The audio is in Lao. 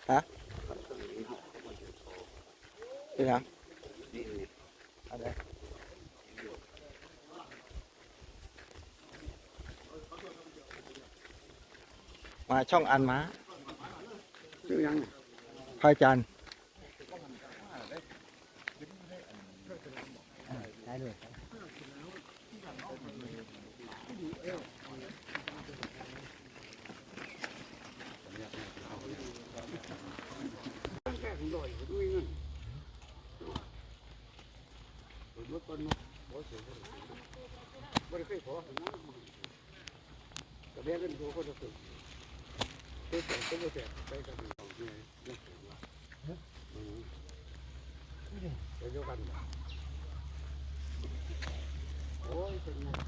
ຮະ? ເປັນຫຍັງ? ອັນໃດ? ມາຊ່ອງອັນມາ. ຊື່ຫຍັງ? ພະອາຈານ. ໄດ້ເລີຍ. ກະແບ່ງກັນໂຕຄົນລະເຄິ່ງ ໂຕແຕກໂຕບໍ່ແຕກ ໄປກັນ ເອີ ໄປດຽວກັນ. ໂອ້ຍ ເປັນຫຍັງ?